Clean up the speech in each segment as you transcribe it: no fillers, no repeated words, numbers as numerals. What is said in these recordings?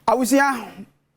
Abusua,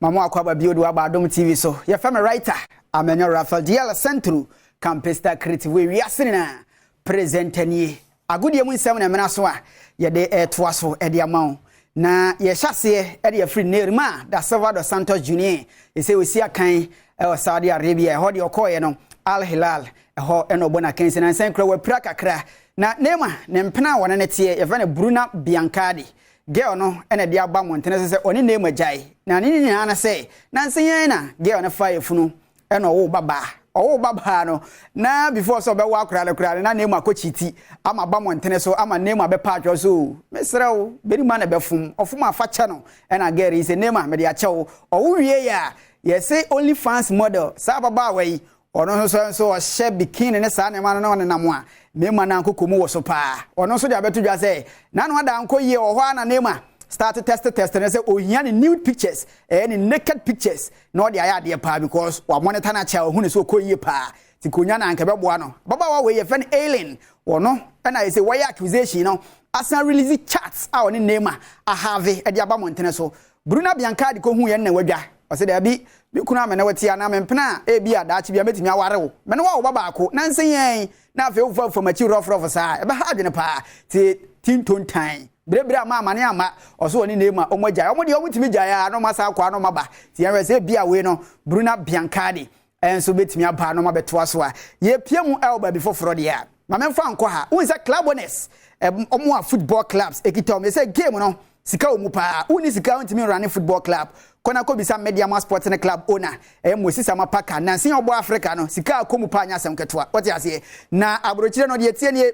mamu akɔ aba bio de waba Adom TV so. Yɛfɛ me writer Amenyo Raphael Diala Centro Campista Creative wiase nyinaa presenter nie. Agodie mu nsɛm na ɛmena so a yɛde ɛtoa so ɛde ama wo. Na yɛhyɛ aseɛ ɛde afiri Neymar da Silva dos Santos Junior, ɛsɛ osi akan ɛwɔ Saudi Arabia. Ɛhɔ deɛ ɔkɔɔyɛ no, Al Hilal, ɛhɔ ɛna ɔbɔ n'akansi na nsɛn kura wapira kakra. Na Neymar ne mpena a wɔne ne teɛ, yɛfrɛ no Bruna Biancardi, girl no ɛna de aba mmɔntene so sɛ ɔne Neymar gyae. Na ne nyinaa no sɛ nansa yɛn na girl no fa yɛfunu ɛna ɔwɔ babaa. Ɔwɔ babaa no na before sɛ ɔbɛwɔ akora no koraa no, na Neymar akɔ kyiti ama ba mmɔntene so ama Neymar bɛpa atwɔ so. Mesrɛ wo, bɛrima na bɛfom ɔfom afa kyɛ no. Ɛna girl yi sɛ, "Neymar, mede akyɛ wo." Ɔwo wie yɛ a, yɛsɛ only fans model saa ababaawa yi, ɔno nso ɔhyɛ bikini ne saa nneɛma no na ɔnenam a mmarima no ankokɔ mu wɔ so paa. Ɔno nso de abɛto dwa sɛ n'ano ada nkɔ yie wɔ hɔ a, na Neymar start test test no sɛ ohia ne nude pictures, ɛyɛ ne naked pictures, na ɔde ayɛ adeɛ paa because wa monitor no akyɛ a, ɔhu ne sɛ ɔkɔ yie paa. Nti konya na anka bɛboa no. Ababaawa wei yɛfɛ no Aileen. Ɔno ɛna yɛ sɛ wɔyɛ accusation no asan release chats a ɔne Neymar ahave ɛde aba mmɔntene so. Bruna Biancardi kɔhu yɛn na wadwa. Ɔsɛ daabi, me kunu a mene wɔte anaa mempena a, ebi a daakye bi a mɛtumi aware wo, mene wa wo ba baako na nse yɛn na afei wofa fam akyi rɔfrɔfo saa, ɛbɛha adwene paa. Te tintontan berebere ama amane ama ɔso ɔne Neymar ɔmo agyae. Ɔmo deɛ, ɔmo tumi gyae a na ɔmo asa akɔ a na ɔmo aba. Ti yɛn hwɛ sɛ ebi a wei no, Bruna Biancardi ɛnso bɛtumi aba na ɔmo abɛtoa so a yɛpie mu ɛwɔ baabi foforɔ deɛ a maame nfa nkɔ ha. Wohu sɛ club owners, ɔmo a football clubs ekita ɔmo, yɛ sɛ game no sika wɔ mu paa. Wonni sika, wontumi nrun football club. Kɔna kɔbisa Medeama Sporting Club owner, ɛyɛ Moses Amapaka. Nansi ɔbɔ Africa no, sika akɔ mu paa, nyɛ asɛm ketewa. Wɔte aseɛ? Na aburokyire no deɛ, tie nie,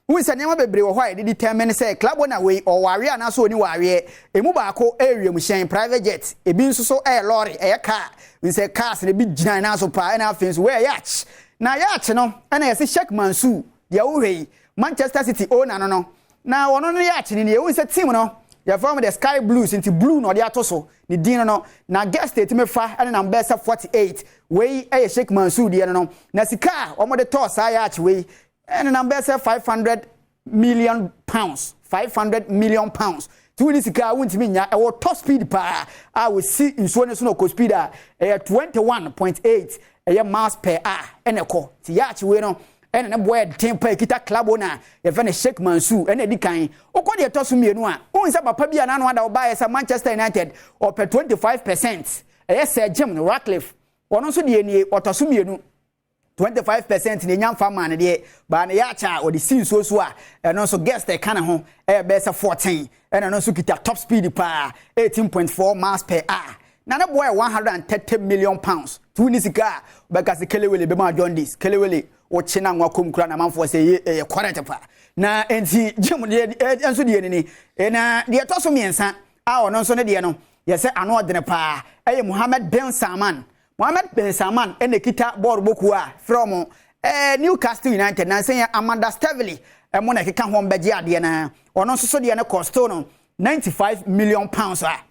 wohu sɛ nneɛma bebree wɔ hɔ a yɛde determine sɛ club owner wei ɔwɔ aweɛ anaasɛ ɔni wɔ aweɛ. Emu baako ɛyɛ wiemhyɛn, private jet. Ebi nso so ɛyɛ lɔre, ɛyɛ car. Nsɛ cars na ebi gyina nan so paa. Ɛna afei nso wɔyɛ yacht. Na yacht no ɛna yɛsɛ Sheikh Mansour deɛ wohwɛ yi, Manchester City owner no, na ɔno no yacht ni nie. Wohu sɛ team no yɛfrɛ mo the Sky Blues, nti blue na ɔde ato so ne din no. Na guest etimi fa ɛne nam bɛyɛ sɛ 48. Wei ɛyɛ Sheikh Mansour deɛ no. Na sika a wɔde tɔɔ saa yacht wei ɛne nam bɛyɛ sɛ £500 million, £500 million. Tí wọ́n ní sika a wontumi nya. Ɛwɔ top speed paa a wɔsi nsuo no so na ɔkɔ speed a ɛyɛ 21.8 ɛyɛ miles per hour ɛna ɛkɔ. Ti yacht wei no ɛna ne boɔ yɛ den pa ekita club na yɛfɛ no Sheikh Mansour. Ɛna edi kan okɔ deɛ ɛtɔ so mmienu a, ohun sɛ papa bi a n'ano ada ɔbaa yɛ sɛ Manchester United ɔpɛ 25%, ɛyɛ Sir Jim Ratcliffe. Ɔno nso deɛ nie, ɔtɔ so mmienu, 25% na enya nfa maa no deɛ baa ne yacht a ɔde si nsuo so a ɛno nso guest ɛka ne ho ɛyɛ bɛyɛ sɛ 14. Ɛna ɛno nso kita top speed paa, 18.4 miles per hour, na ne boɔ yɛ £130 million. Tu ni sika a bɛka sɛ kelewele bɛma jaundice, kelewele wɔkye na nwa kɔm kura na amanfoɔ sɛ ɛyɛ ɛyɛ correct pa. Na nti Jim deɛ nso deɛ nini. Na deɛ ɛtɔ so mmiɛnsa a ɔno nso ne deɛ no yɛsɛ ano ɔdene paa ɛyɛ Mohammed bin Salman. Mohammed bin Salman ɛna ekita bɔɔl bokuo a frɛ ɔmo Newcastle United. Na nsɛn yɛ Amanda Staveley ɛmo na ɛkeka ho bɛgye adeɛ. Na ɔno nso so deɛ no cost no £95 million a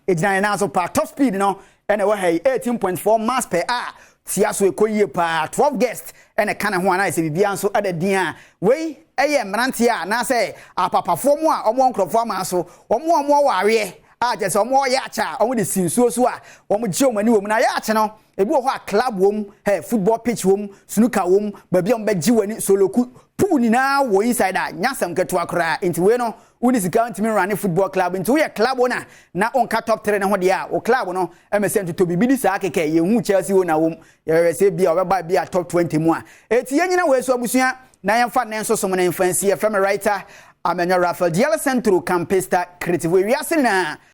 egyina ne nan so paa. Top speed no ɛna ɛwɔ ha yi, 18.4 miles per hour. Tia so ɛkɔ yie paa. 12 guest ɛna ɛka ne ho anaa sɛ biribiara nso ɛda din a wei ɛyɛ mmeranteɛ a anaasɛ apapafoɔ mu a wɔn nkurɔfoɔ ama so, wɔn a wɔwɔ aweɛ a kyerɛ sɛ wɔn yacht a wɔn de si nsuo so a wɔn gye wɔn ani wɔ mu. Na yacht no ebi wɔ hɔ a club wɔ mu, football pitch wɔ mu, snooker wɔ mu, baabi a wɔn bɛgye wɔn ani, soloku pool nyinaa wɔ inside a nyasɛm ketewa koraa. Nti wei no, wone sika ntumi nrun football club. Nti woyɛ club owner na wonka top three ne ho deɛ a, wo club no ɛmɛ sɛ ntoto biribi di saa kɛkɛ. Yɛhu Chelsea wo na wɔm yɛhwɛ sɛ bi a ɔbɛba bi a top 20 mu a eti yɛn nyina wei so. Abusua, na yɛmfa ne nso som ne mfa nsi. Yɛfrɛ me writer Amenyo Raphael Diala Centro Campista Creative wiase nyinaa.